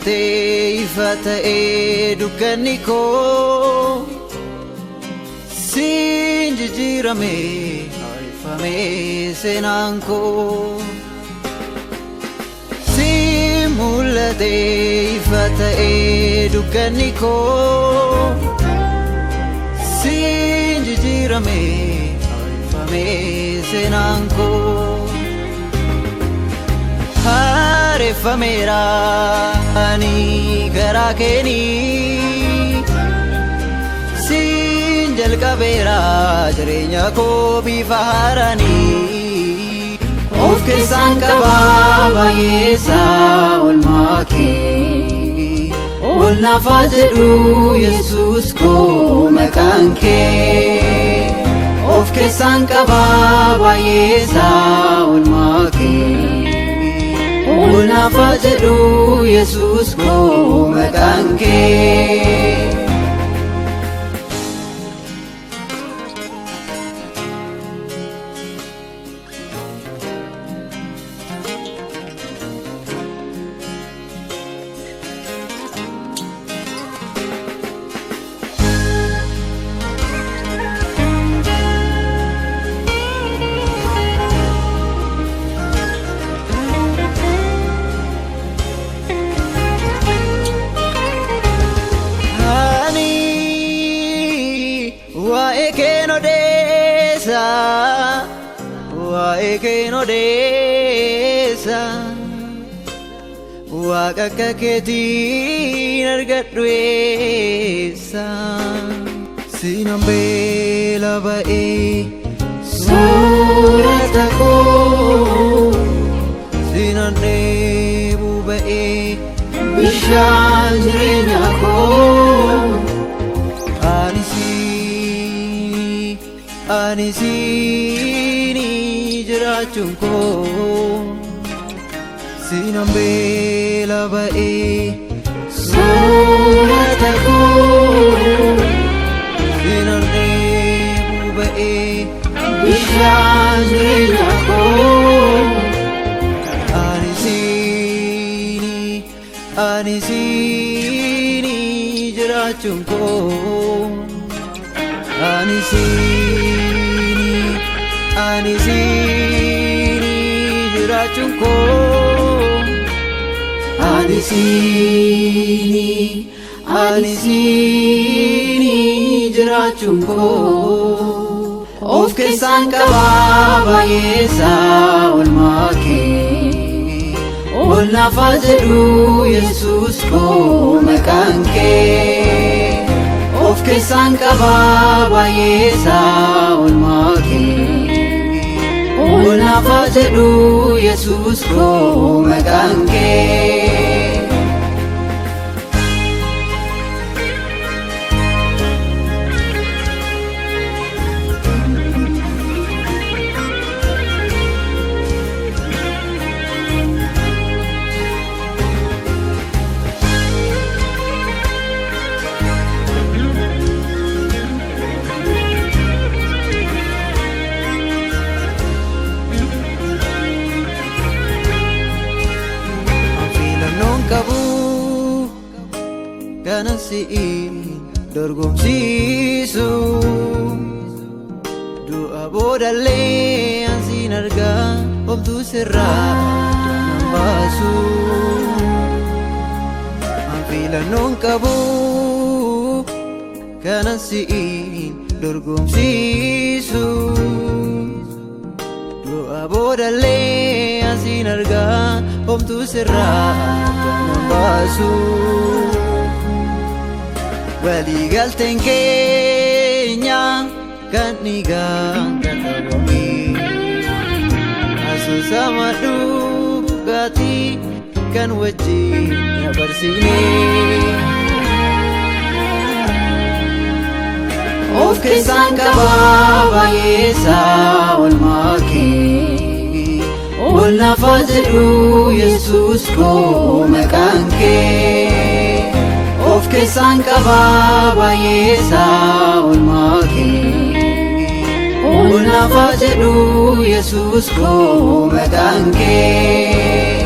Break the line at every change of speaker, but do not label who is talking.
Mul'atee ifa ta'ee dukkanni koo siin jijjiirame haareffame seenaan koo. Siin mul'atee ifa ta'ee dukkanni koo siin jijjiirame haareffame seenaan koo. Haareffameera ani garaa keenii siin jalqabeera jireenya koo bifa haaraanii. Of keessaan qabaa baay'eesaa oolmaa kee ol naafaa jedhu Yesuus koo maqaan kee. Of keessaan qabaa baay'eesaa oolmaa kee ol naafaa jedhu Yesuus koo maqaan kee. Ani waa'ee keen odeessa, waa'ee keen odeessa, waaqa akka keetiin argadhu eessa. Sinan beela ba'ee soorata koo, sinan dheebuu ba'ee bishaan jireenya koo. Ani siinii, ani siinii jiraachuun koo. Sinan beela ba'ee soorata koo, sinan dheebuu ba'ee bishaan jireenya koo. Ani siinii, ani siinii jiraachuun koo. Ani siinii, ani siinii jiraachuun koo. Ani siinii, ani siinii jiraachuun koo. Of keessaan qabaa baay'eesaa oolmaa kee ol naafaa jedhu Yesuus koo maqaan kee. Of keessaan qabaa baay'eesaa oolmaa kee ol naafaa jedhu Yesuus koo maqaan kee. Filannoon qabu kanan si'iin dorgomsiisu. Du'a boodallee an siin argaa homtuu sirraa nan baasu. An filannoon qabu kanan si'iin dorgomsiisu. Du'a boodallee an siin argaa homtuu sirraa nan baasu. Waliigalteen keenya kan dhiigaan kan dhabame asoosama dhugaatii kan wajjin dabarsine. Of keessaan qabaa baay'eesaa oolmaa kee ol naafaa jedhu Yesuus koo maqaan kee. Of keessaan qabaa baay'eesaa oolmaa kee ol naafaa jedhu Yesuus koo maqaan kee.